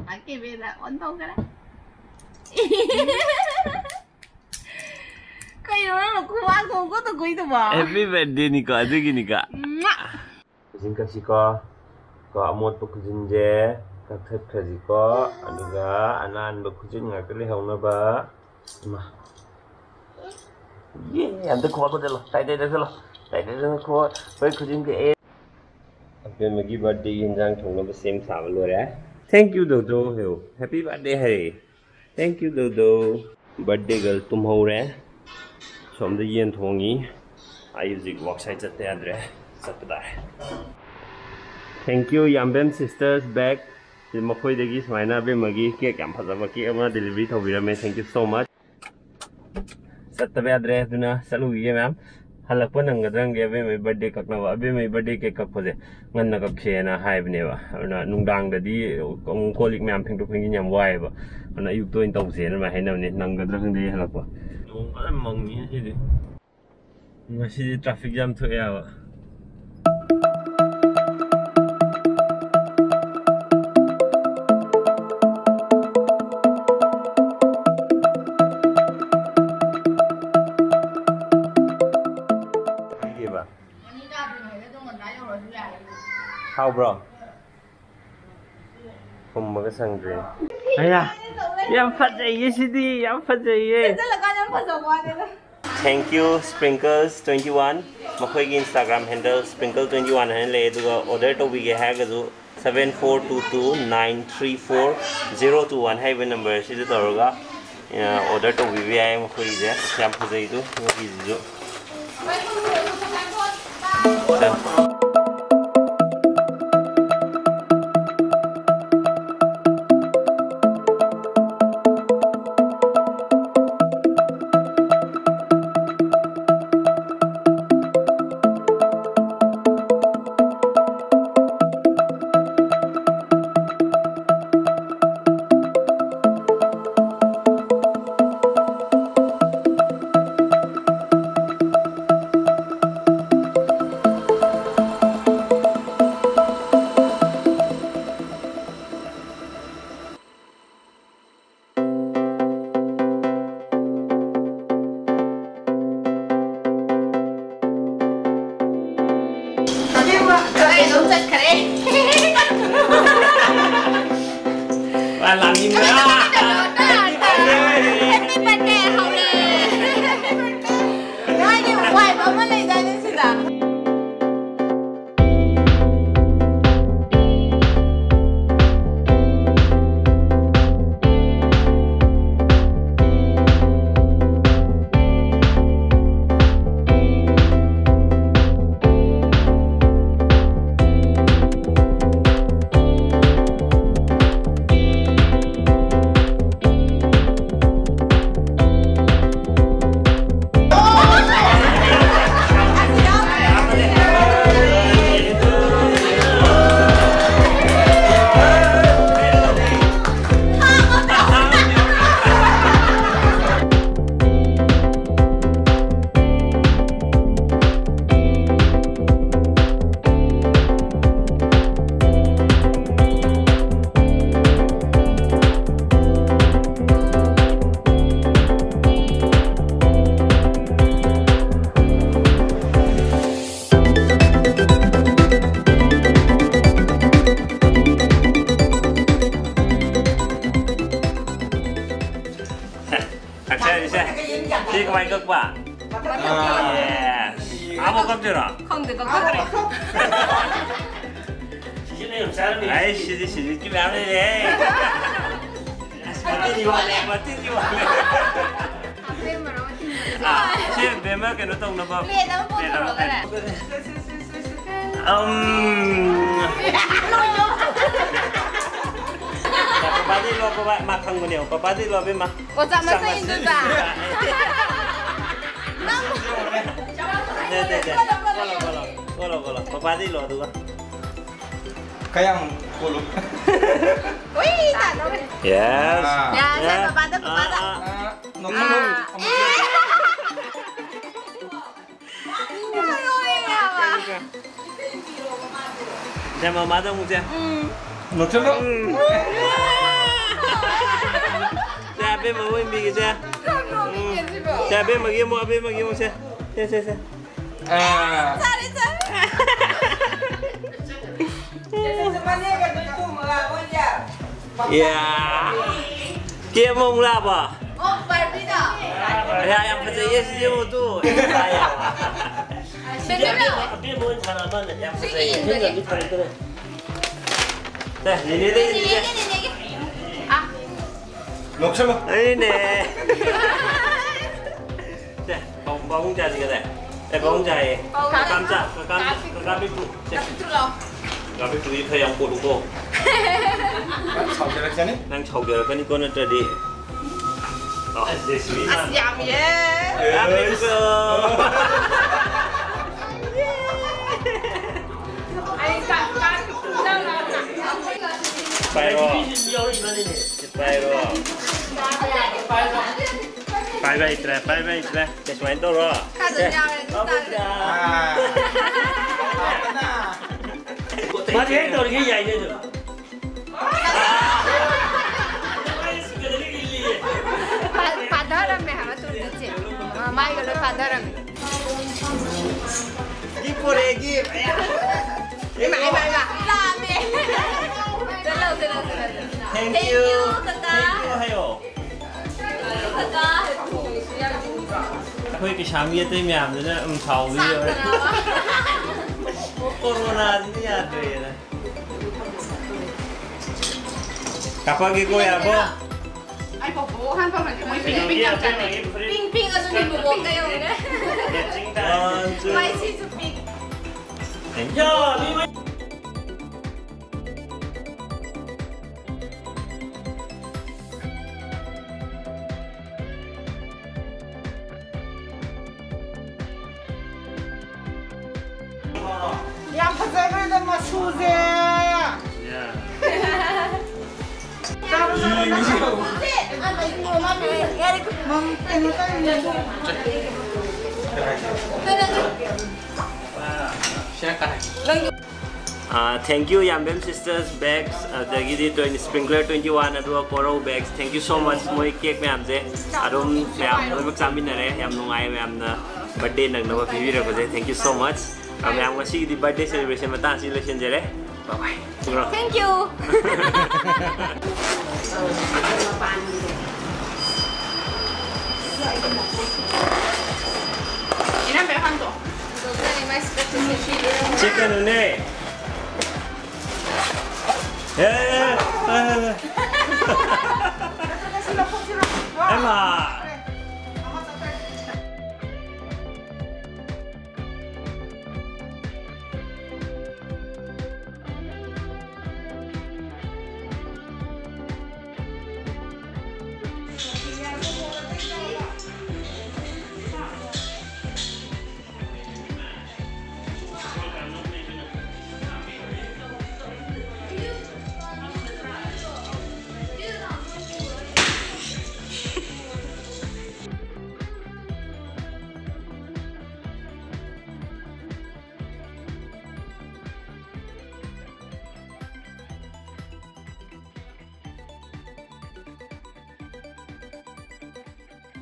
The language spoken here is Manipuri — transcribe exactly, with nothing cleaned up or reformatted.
ꯑꯣꯟ ꯇꯧꯈꯔꯦ꯫ ꯀꯩꯅꯣ ꯅꯪꯅ ꯈꯨꯕꯥꯛ ꯈꯣꯡꯒꯠꯇ ꯀꯨꯏꯗꯨꯕꯣ? Happy birthday ꯅꯤꯀꯣ, ꯑꯗꯨꯒꯤꯅꯤꯀꯣ꯫ ꯈꯨꯖꯤꯟ ꯀꯛꯁꯤꯀꯣ꯫ ꯀꯣ, ꯑꯃꯣꯠꯄ ꯈꯨꯖꯤꯟꯁꯦ ꯀꯛꯊꯠꯈ꯭ꯔꯁꯤꯀꯣ꯫ ꯑꯗꯨꯒ ꯑꯅꯥꯟꯕ ꯈꯨꯖꯤꯟ ꯉꯥꯛꯇ ꯂꯩꯍꯧꯅꯕ꯫ ꯏꯃꯥ꯫ ꯌꯦ, ꯑꯝꯇ ꯈꯨꯕꯥꯛ ꯈꯨꯖꯜꯂꯣ꯫ ꯇꯥꯏ ꯇꯥꯏ ꯇꯥꯏꯁꯜꯂꯣ꯫ ꯇꯥꯏ ꯇꯥꯏ ꯇꯥꯏꯁꯜꯂꯣ꯫ ꯈꯨꯕꯥꯛ, ꯍꯣꯏ, ꯈꯨꯖꯤꯟ ꯀꯛꯑꯦ꯫ ꯑꯕꯦꯝꯃꯒꯤ birthday ꯒꯤ ꯏꯟꯖꯥꯡ ꯊꯣꯡꯅꯕ ꯁꯦꯝ ꯁꯥꯕ ꯂꯣꯏꯔꯦ꯫ Thank you, ꯗꯧꯗꯧ ꯍꯥꯏꯌꯣ꯫ Happy birthday ꯍꯥꯏꯔꯛꯑꯦ꯫ Thank you, ꯗꯧꯗꯧ꯫ Birthday girl ꯇꯨꯝꯍꯧꯔꯦ꯫ ꯁꯣꯝꯗ ꯌꯦꯟ ꯊꯣꯡꯉꯤ꯫ ꯑꯩ ꯍꯧꯖꯤꯛ work site ꯆꯠꯇ ꯌꯥꯗ꯭ꯔꯦ꯫ ꯆꯠꯄ ꯇꯥꯔꯦ꯫ Thank you, ꯌꯥꯝꯕꯦꯝ sisters bag꯫ ꯁꯤ ꯃꯈꯣꯏꯗꯒꯤ ꯁꯨꯃꯥꯏꯅ ꯑꯕꯦꯝꯃꯒꯤ cake ꯌꯥꯝ ꯐꯖꯕ cake ꯑꯃ delivery ꯇꯧꯕꯤꯔꯝꯃꯦ꯫ Thank you so much꯫ ꯆꯠꯇꯕ ꯌꯥꯗ꯭ꯔꯦ, ꯑꯗꯨꯅ ꯆꯠꯂꯨꯈꯤꯒꯦ ꯃꯌꯥꯝ꯫ ꯍꯜꯂꯛꯄ ꯅꯪꯒꯗ꯭ꯔꯥ ꯈꯪꯗꯦ, ꯑꯕꯦꯝꯃꯒꯤ birthday ꯀꯛꯅꯕ꯫ ꯑꯕꯦꯝꯃꯒꯤ birthday cake ꯀꯛꯄꯁꯦ ꯉꯟꯅ ꯀꯛꯁꯦꯅ ꯍꯥꯏꯕꯅꯦꯕ꯫ ꯑꯗꯨꯅ ꯅꯨꯡꯗꯥꯡꯗꯗꯤ ꯑꯃꯨꯛ ꯀꯣꯜ ꯂꯤꯛ ꯃꯌꯥꯝ ꯐꯦꯡꯗꯣꯛ ꯐꯦꯡꯖꯤꯟ ꯌꯥꯝ ꯋꯥꯏꯑꯦꯕ꯫ ꯑꯗꯨꯅ ꯑꯌꯨꯛꯇ ꯑꯣꯏꯅ ꯇꯧꯁꯦꯅ ꯑꯗꯨꯃꯥꯏꯅ ꯍꯥꯏꯅꯕꯅꯦ꯫ ꯅꯪꯒꯗ꯭ꯔꯥ ꯈꯪꯗꯦ ꯍꯜꯂꯛꯄ꯫ ꯅꯣꯡ ꯐꯖꯅ ꯃꯪꯉꯤ ꯉꯁꯤꯗꯤ꯫ ꯉꯁꯤꯗꯤ traffic jam ꯊꯣꯛꯑꯦ ꯍꯥꯏꯕ꯫ ꯍꯥꯎꯕ꯭ꯔꯣ? ꯈꯨꯝꯕꯒ ꯁꯪꯗ꯭ꯔꯦ꯫ ꯑꯌꯥ, ꯌꯥꯝ ꯐꯖꯩꯌꯦ ꯁꯤꯗꯤ, ꯌꯥꯝ ꯐꯖꯩꯌꯦ꯫ ꯆꯠꯂꯀꯥꯟꯗ ꯌꯥꯝ ꯐꯖꯕ ꯋꯥꯅꯤꯗ꯫ Thank you, Sprinkles twenty one꯫ ꯃꯈꯣꯏꯒꯤ Instagram handle sprinkle twenty one ꯍꯥꯏꯅ ꯂꯩ, ꯑꯗꯨꯒ order ꯇꯧꯕꯤꯒꯦ ꯍꯥꯏꯔꯒꯁꯨ seven four two two nine three four zero two one ꯍꯥꯏꯔꯤꯕ number ꯑꯁꯤꯗ ꯇꯧꯔꯒ, ꯑ, order ꯇꯧꯕꯤꯕ ꯌꯥꯏ꯫ ꯃꯈꯣꯏꯒꯤꯁꯦ ꯌꯥꯝ ꯐꯖꯩꯗꯣ, ꯃꯈꯣꯏꯒꯤꯁꯤꯁꯨ꯫ ꯁꯤ ꯀꯃꯥꯏꯅ ꯀꯛꯄ? ꯌꯦꯁ꯫ ꯑꯃꯨꯛ ꯀꯛꯇꯣꯏꯔꯣ? ꯈꯪꯗꯦ, ꯀꯛꯊꯈ꯭ꯔꯦ꯫ ꯁꯤꯁꯤꯅ ꯌꯥꯝ ꯆꯥꯔꯝꯃꯤ꯫ ꯑꯩ ꯁꯤꯗꯤ ꯁꯤꯗꯤ ꯃꯌꯥꯝ ꯂꯩꯔꯦ꯫ ꯑꯁ, ꯃꯇꯤꯟꯗꯤ ꯋꯥꯠꯂꯦ, ꯃꯇꯤꯟꯗꯤ ꯋꯥꯠꯂꯦ꯫ ꯑꯕꯦꯝꯃꯔꯣ ꯃꯇꯤꯟ ꯋꯥꯠꯂꯤꯁꯦ? ꯑꯥ, ꯁꯤ ꯕꯦꯝꯃ ꯀꯩꯅꯣ ꯇꯧꯅꯕ꯫ ꯄ꯭ꯂꯦꯠ ꯑꯃ ꯄꯣꯠ ꯄ꯭ꯂꯦꯠ ꯑꯃ ꯇꯧꯔꯒꯅꯦ꯫ ꯑꯝ꯫ ꯄꯄꯥꯗꯤ ꯂꯣ, ꯄꯄꯥ, ꯃꯥ ꯈꯪꯕꯅꯦ꯫ ꯄꯄꯥꯗꯤ ꯂꯣ, ꯕꯦꯝꯃ꯫ ꯑꯣꯖꯥ ꯃꯁꯛ ꯏꯟꯗꯨꯗ꯫ ꯅꯪ꯫ ꯅꯠꯇꯦ, ꯅꯠꯇꯦ꯫ ꯀꯣꯜꯂꯣ, ꯀꯣꯜꯂꯣ꯫ ꯀꯣꯜꯂꯣ, ꯀꯣꯜꯂꯣ꯫ ꯄꯄꯥꯗꯤ ꯂꯣ, ꯑꯗꯨꯒ꯫ ꯀꯌꯥꯝ ꯀꯣꯜꯂꯨ? ꯎꯏ, ꯇꯥꯗꯧꯔꯦ꯫ ꯌꯦꯁ꯫ ꯑꯥ꯫ ꯌꯥꯁꯦ, ꯌꯦꯁ꯫ ꯄꯄꯥꯗ, ꯄꯄꯥꯗ꯫ ꯑꯥ, ꯑꯥ꯫ ꯑꯥ, ꯅꯣꯛꯁꯜꯂꯨ꯫ ꯑꯥ꯫ ꯑꯃꯨꯛ ꯆꯠꯂꯨ꯫ ꯅꯣꯛꯅꯤꯡꯉꯦ ꯍꯥꯏꯕ꯫ ꯁꯦ, ꯃꯃꯥꯗ ꯑꯃꯨꯛ ꯁꯦ꯫ ꯎꯝ꯫ ꯅꯣꯛꯁꯜꯂꯨ꯫ ꯎꯝ꯫ ꯁꯦ, ꯑꯕꯦꯝꯃ ꯑꯃꯨꯛ ꯏꯟꯕꯤꯒꯦ, ꯁꯦ꯫ ꯌꯥꯝ ꯅꯣꯛꯅꯤꯡꯉꯦ ꯁꯤꯕꯣ꯫ ꯁꯦ, ꯑꯕꯦꯝꯃꯒꯤ ꯑꯃꯨꯛ, ꯑꯕꯦꯝꯃꯒꯤ ꯑꯃꯨꯛ, ꯁꯦ꯫ ꯁꯦ, ꯁꯦ, ꯁꯦ꯫ ꯑꯥ꯫ ꯆꯥꯔꯦ, ꯆꯥꯔꯦ꯫ ꯁꯦ, ꯁꯦ, ꯁꯦ, ꯃꯅꯦꯒ ꯅꯣꯏ ꯇꯨꯝꯃꯒ ꯑꯩꯈꯣꯏꯁꯦ꯫ ꯌꯥ꯫ ꯀꯦꯝ ꯑꯃꯨꯛ ꯂꯥꯛꯑꯕ? ꯑꯣ, ꯕꯥꯔꯕꯤꯗꯣ꯫ ꯌꯥ, ꯌꯥꯝ ꯐꯖꯩꯌꯦ, ꯁꯤꯁꯦ ꯌꯦꯡꯉꯨ ꯇꯨ꯫ ꯕꯦꯕꯤ ꯃꯦꯜ꯫ ꯑꯕꯦꯝꯃ ꯑꯣꯏꯅ ꯁꯥꯟꯅꯕ ꯃꯥꯜꯂꯦ꯫ ꯌꯥꯝ ꯐꯖꯩꯌꯦ꯫ ꯁꯤ ꯌꯦꯡꯒꯦ꯫ ꯁꯦ, ꯅꯦꯅꯦꯗ ꯏꯟꯁꯦ꯫ ꯅꯦꯅꯦꯒꯤ, ꯅꯦꯅꯦꯒꯤ꯫ ꯑꯥ꯫ ꯅꯣꯛꯁꯜꯂꯣ꯫ ꯑꯩꯅꯦ꯫ ꯁꯦ, ꯄꯥꯕꯨꯡ, ꯄꯥꯕꯨꯡ ꯆꯥꯁꯤ ꯀꯗꯥꯏ? ꯑꯦ, ꯄꯥꯕꯨꯡ ꯆꯥꯏꯌꯦ꯫ ꯄꯥꯕꯨꯡ ꯀꯀꯥ ꯆꯥ-, ꯀꯀꯥ, ꯀꯀꯥ ꯄꯤꯛꯇ꯭ꯔꯨ꯫ ꯁꯦ꯫ ꯀꯀꯥ ꯄꯤꯛꯇ꯭ꯔꯨ ꯂꯥꯎ꯫ ꯀꯀꯥ ꯄꯤꯛꯇ꯭ꯔꯨꯗꯤ ꯈꯔ ꯌꯥꯝ ꯀꯣꯠꯂꯨꯀꯣ꯫ ꯅꯪ ꯁꯥꯎꯖꯔꯛꯀꯅꯤ꯫ ꯅꯪ ꯁꯥꯎꯖꯔꯛꯀꯅꯤꯀꯣ ꯅꯠꯇ꯭ꯔꯗꯤ꯫ ꯑꯣ꯫ ꯑꯁ, ꯌꯥꯝꯃꯤꯌꯦ꯫ ꯀꯀꯥ ꯄꯤꯛꯇ꯭ꯔꯨ꯫ ꯑꯩ ꯀ-, ꯀ-, ꯄꯥꯏꯔꯣ꯫ ꯁꯤ ꯄꯥꯏꯔꯣ꯫ ꯄꯥꯏꯕ ꯍꯩꯇ꯭ꯔꯦ, ꯄꯥꯏꯕ ꯍꯩꯇ꯭ꯔꯦ꯫ ꯁꯦ, ꯁꯨꯃꯥꯏꯅ ꯇꯧꯔꯣ꯫ ꯈꯔ ꯑꯗꯨꯝ ꯁꯦ꯫ ꯌꯥꯎꯔꯦ, ꯑꯗꯨꯝ ꯇꯧꯔꯦ꯫ ꯑꯥ꯫ ꯃꯥꯗꯤ ꯍꯦꯛ ꯇꯧꯔꯤꯉꯩ ꯌꯥꯏꯅꯦ ꯑꯗꯨ꯫ ꯐꯥ-, ꯐꯥꯊꯔꯝꯃꯦ ꯍꯥꯏꯕ ꯇꯨꯡꯗ ꯆꯦ꯫ ꯑ, ꯃꯥꯏꯒ ꯂꯣꯏ ꯐꯥꯊꯔꯝꯃꯦ꯫ ꯒꯤꯐ ꯄꯣꯔꯛꯑꯦ, ꯒꯤꯐ꯫ ꯏꯃꯥ, ꯏꯃꯥ, ꯏꯃꯥ꯫ ꯂꯥꯛꯑꯝꯃꯦ꯫ ꯆꯠꯂꯣ, ꯆꯠꯂꯣ, ꯆꯠꯂꯣ, ꯆꯠꯂꯣ꯫ Thank you꯫ Thank you, ꯀꯀꯥ꯫ Thank you ꯍꯥꯏꯌꯣ꯫ ꯀꯀꯥ꯫ ꯑꯩꯈꯣꯏ ꯀꯩꯁꯥꯝꯒꯤ ꯑꯇꯩ ꯃꯌꯥꯝꯗꯨꯅ ꯑꯗꯨꯝ ꯁꯥꯎꯕ ꯌꯥꯎꯔꯦ꯫ ꯀꯣꯔꯣꯅꯥꯁꯤꯅ ꯌꯥꯗ꯭ꯔꯦꯅ꯫ ꯀꯥꯄꯛꯑꯒꯦꯀꯣ, ꯌꯥꯕꯣ? ꯑꯩ ꯕꯣꯕꯣꯛ ꯍꯥꯟ ꯄꯥꯝꯃꯦ꯫ ꯃꯣꯏ ꯄꯤꯡ ꯄꯤꯡ ꯌꯥꯝ ꯆꯥꯅꯩ꯫ ꯄꯤꯡ ꯄꯤꯡ ꯑꯗꯨꯅꯤ ꯕꯣꯕꯣꯛ ꯀꯩꯗꯧꯔꯦ? One, two. ꯃꯥꯏꯁꯤꯁꯨ pink. Thank you. ꯌꯥꯝ ꯐꯖꯈ꯭ꯔꯦꯗ ꯃꯆꯨꯁꯦ꯫ Yeah. ꯆꯥꯔꯣ, ꯆꯥꯔꯣ, ꯅꯪ ꯆꯥꯔꯣ꯫ ꯃꯝ-, ꯀꯩꯅꯣ ꯇꯧꯔꯤꯅꯦ ꯑꯗꯨ꯫ ꯑꯥ, thank you, ꯌꯥꯝꯕꯦꯝ Sisters bags, ꯑꯗꯒꯤꯗꯤ twenty, Sprinkler twenty one, ꯑꯗꯨꯒ ꯀꯣꯔꯧ bags. Thank you so much. ꯃꯣꯏ cake ꯃꯌꯥꯝꯁꯦ ꯑꯗꯨꯝ ꯃꯌꯥꯝ ꯂꯣꯏꯅꯃꯛ ꯆꯥꯃꯤꯟꯅꯔꯦ꯫ ꯌꯥꯝ ꯅꯨꯡꯉꯥꯏ ꯃꯌꯥꯝꯅ birthday ꯅꯪꯅꯕ ꯄꯤꯕꯤꯔꯛꯄꯁꯦ꯫ Thank you so much. ꯑꯥ, ꯃꯌꯥꯝ ꯉꯁꯤꯒꯤꯗꯤ birthday celebration ꯃꯇꯥꯡ ꯑꯁꯤ ꯂꯣꯏꯁꯤꯟꯖꯔꯦ꯫ Bye bye. Thank you. ꯏꯅꯝꯃ ꯍꯥꯡꯗꯣ꯫ ꯁꯤ ꯀꯩꯅꯣꯅꯦ꯫ ꯍꯦ!